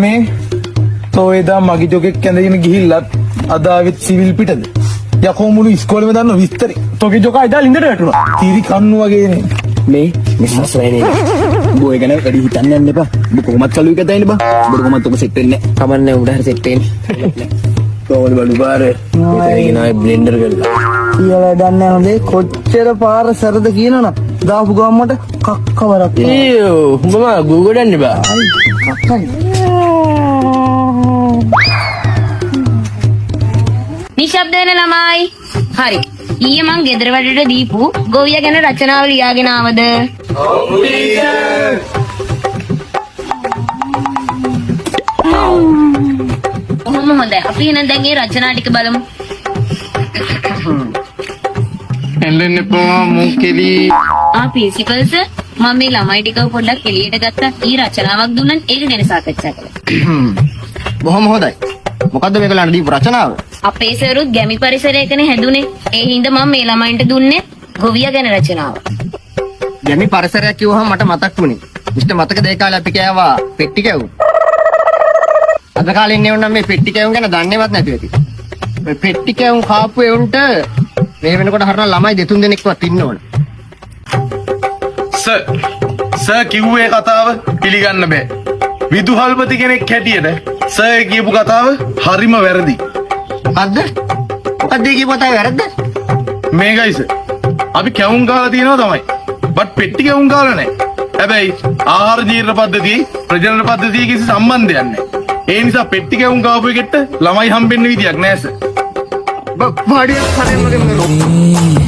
මේ තෝ එදා මගේ ජොකෙක් ඇඳගෙන ගිහිල්ලත් අද ආවෙත් සිවිල් පිටද? යකෝ මුළු ඉස්කෝලේම දන්න විස්තරේ. තෝගේ ජොකා එදා ලින්දට වැටුණා. තිරි කන්නු වගේනේ. මේ මේ සස්රයිනේ. උඹ ඔය ගැන වැඩි හිතන්න යන්න එපා. උඹ කොහොමත් කලුයි කතායිනේ බා. උඹට කොහොමත් ඔබ සෙට් වෙන්නේ නැහැ. කමන්නේ උඩ හරි සෙට් වෙන්නේ. කොහොමද බලු පාර? ඒකේ නාය බ්ලෙන්ඩර් කරලා. කියලා දන්නේ හොඳේ කොච්චර පාර සැරද කියනවනම් දාපු ගමන් මට කක්කවරක්. ඊයෝ උඹ මා Google යන්න බා. කක්කයි. නිශ්ශබ්ද වෙන ළමයි. හරි. ඊයේ මං ගෙදර වැඩට දීපු ගොවිය ගැන රචනාව ලියාගෙන ආවද? ඔව් ටීචර්. කොහොම හොඳයි. අපි එහෙනම් දැන් ඒ රචනා ටික බලමු. එල්ලෙන්න එපා මූකෙලි. ආ ප්‍රින්සිපල් සර්, මම මේ ළමයි ටිකව පොඩ්ඩක් එළියට ගත්තා. ඊ රචනාවක් දුන්නත් ඒක ගැන සාකච්ඡා කළා. බොහොම හොඳයි. මොකද්ද මේගොල්ලන්ට දීපු රචනාව? අපේ සරුත් ගැමි පරිසරයකනේ හැදුනේ. ඒ හින්දා මම මේ ළමයින්ට දුන්නේ ගොවියා ගැන රචනාව. ගැමි පරිසරයක් කිව්වහම මට මතක් වුණේ. මිස්ටර් මතකද ඒ කාලේ අපි කෑවා පෙට්ටි කැවුම්? අද කාලේ ඉන්නේ උන් නම් මේ පෙට්ටි කැවුම් ගැන දන්නේවත් නැතුව ඇති. ඔය පෙට්ටි කැවුම් කාපු එවුන්ට මේ වෙනකොට හරිනම් ළමයි දෙතුන් දෙනෙක්වත් ඉන්න ඕන. සර් සර් කිව්වේ කතාව පිළිගන්න බෑ. විදුහල්පති කෙනෙක් හැටියට සර් කියපු කතාව හරිම වැරදි. මොකද්ද? මොකද්ද ඒ කියපු කතාවේ වැරද්ද? මේකයි සර්. අපි කැවුම් කාලා තියෙනවා තමයි. බට් පෙට්ටි කැවුම් කාලා නෑ. හැබැයි ආහාර ජීර්ණ පද්ධතියේ ප්‍රජනන පද්ධතියේ කිසි සම්බන්ධයක් නෑ. ඒ නිසා පෙට්ටි කැවුම් කාපු එකට ළමයි හම්බෙන්න විදියක් නෑ සර්. බඩියක් කඩෙන් වගේ මේ